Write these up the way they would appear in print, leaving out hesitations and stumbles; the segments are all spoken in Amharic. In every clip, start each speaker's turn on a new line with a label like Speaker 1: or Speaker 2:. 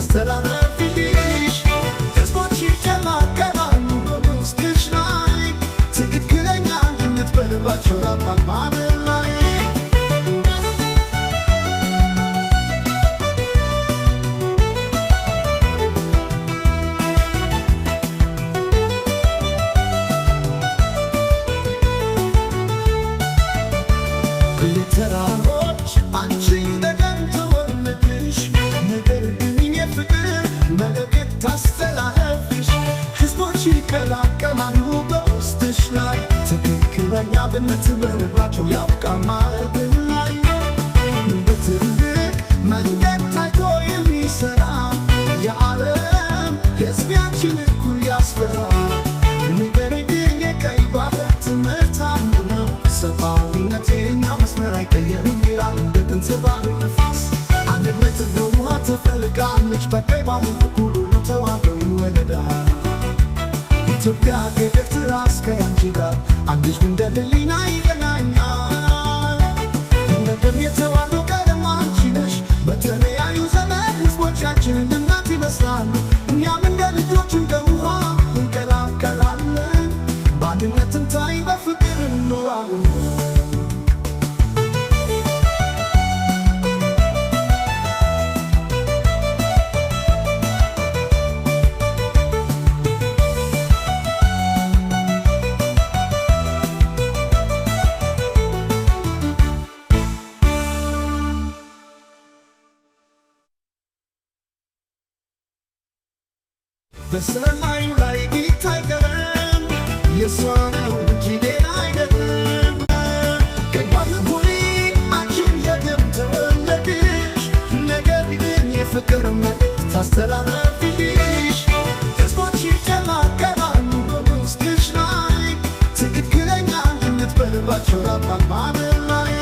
Speaker 1: ታስተላልፊልሽ። ህዝቦች ይቀላቀላሉ በውስጥሽ ላይ፣ ትክክለኛ አንድነት በልባቸው ማመን ላይ። ተራሮች አንቺን ደገም ተወለድሽ፣ ነገር ግን የፍቅር መልእክት ታስተላልፍሽ። ህዝቦች ይቀላቀላሉ በውስጥሽ ላይ፣ ትክክለኛ ብነት በልባቸው ያብቃ ማለት ላይ። በትልቅ መንገድ ታይቶ የሚሰራ፣ የዓለም ሕዝብ ያንቺን እኩል ያስፈራ። ነገር ግን የቀይ ባህር ትምህርት አንድ ነው። ሰብአዊነት የኛ መስመር አይቀየርም ይላል እንደ ጥንት ባህር ነፋስ። አንድነት በውሃ ተፈልቃለች፣ በቀይ ባህር በኩል ሁሉ ተዋህዶ ይወለዳል። ኢትዮጵያ ከኤርትራ እስከ ያንቺ ጋር አንድ ሕዝብ እንደ ህሊና ይገናኛል። እንደ ደም የተዋህዶ ቀለም አንቺ ነሽ። በተለያዩ ዘመን ህዝቦቻችን እንደ እናት ይመስላሉ። እኛም እንደ ልጆች እንደ ውሃ እንቀላቀላለን። በአንድነት እንታይ በፍቅር እንኖራለን። በሰማዩ ላይ ጌታ አይቀርም፣ የእሷ ነው እንጂ ሌላ አይደለም። ቀይ ባህር ሆይ አንቺም የግብ ተወለድሽ፣ ነገር ግን የፍቅር መልእክት ታስተላልፊልሽ። ህዝቦች ይቀላቀላሉ በውስጥሽ ላይ፣ ትክክለኛ አንድነት በልባቸው ማመን ላይ።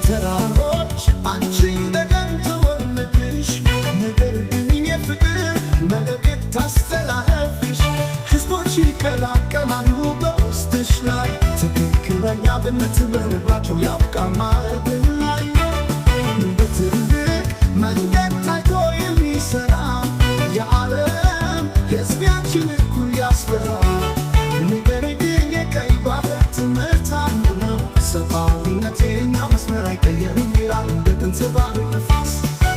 Speaker 1: ተራሮች አንቺን ደገም ተወለድሽ፣ ነገር ግን የፍቅር መልእክት ታስተላልፍሽ። ህዝቦች ይቀላቀላሉ በውስጥሽ ላይ፣ ትክክለኛ ብነት በልባቸው ያብቃ ማለት ላይ። በትልቅ መንገድ ታይቶ የሚሰራ፣ የዓለም ሕዝብ ያንቺን እኩል ያስፈራ። ነገር ግን የቀይ ባህር ትምህርት አንድ ነው። ሰብአዊነት የኛ መስመር አይቀየርም ይላል እንደ ጥንት ባህር ነፋስ።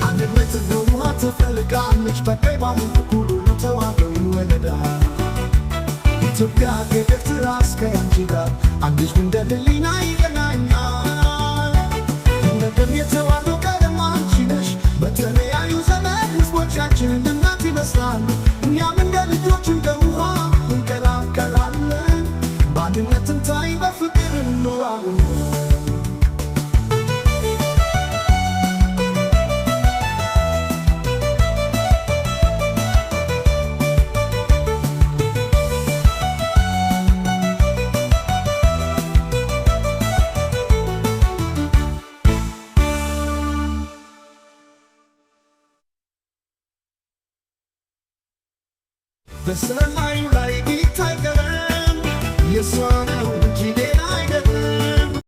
Speaker 1: አንድነት በውሃ ተፈልቃለች፣ በቀይ ባህር በኩል ሁሉ ተዋህዶ ይወለዳል። ኢትዮጵያ ከኤርትራ እስከ ያንቺ ጋር አንድ ሕዝብ እንደ ህሊና ይገናኛል። እንደ ደም የተዋህዶ ቀለም አንቺ ነሽ። በተለያዩ ዘመን ህዝቦቻችን እንደ እናት ይመስላሉ። እኛም እንደ ልጆች እንደ ውሃ እንቀላቀላለን። በአንድነት እንታይ በፍቅር እንኖራለን። በሰማዩ ላይ ጌታ አይቀርም፣ የእሷ